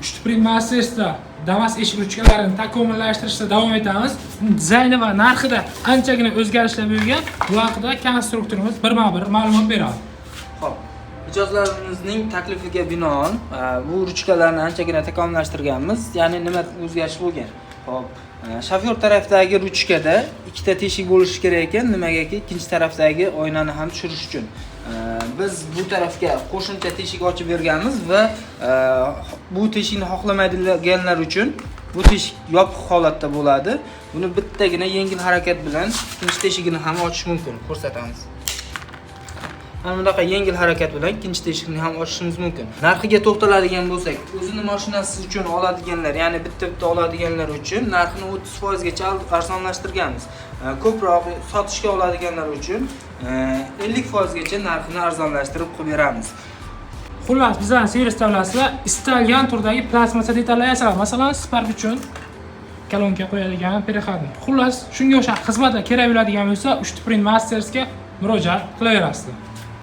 3D Print Masters'da Damas eshik ruchkalarini takomillashtirishda davom etamiz. Dizayni va narxida anchagina o'zgarishlar bo'lgan. Bu haqida konstruktorimiz birma-bir ma'lumot beradi. Xo'p, mijozlarimizning taklifiga binoan bu ruchkalarni anchagina takomillashtirganmiz. Ya'ni nima o'zgarish bo'lgan? Xo'p, shofyor tarafdagi ruchkada ikkita teshik bo'lishi kerak ekan, nimagaki ikkinchi tarafdagi oynani ham tushirish uchun. Biz bu tarafga qo'shimcha teshik ochib berganmiz va bu teshikni xohlamaydiganlar uchun bu teshik yopiq holatda bo'ladi. Buni bittagina yengil harakat bilan ikkinchi teshigini ham ochish mumkin. Ko'rsatamiz. Mana bunaqa yengil harakat bilan ikkinchi teshikni ham ochishimiz mumkin. Narxiga to'xtaladigan bo'lsak, o'zini mashinasi uchun oladiganlar, ya'ni bitta-bitta oladiganlar uchun narxini 30% gacha arzonlashtirganmiz. Ko'proq sotishga oladiganlar uchun 50% gacha narxini arzonlashtirib qilib beramiz. Xullas, bizlarning servis davlasida istalgan turdagi plastmassa detallar yasaladi. Masalan, Spark uchun kolonka qo'yadigan переходник. Xullas, shunga o'xshash xizmatlar kerak bo'ladigan bo'lsa, 3D Print Mastersga murojaat qilaverasizlar.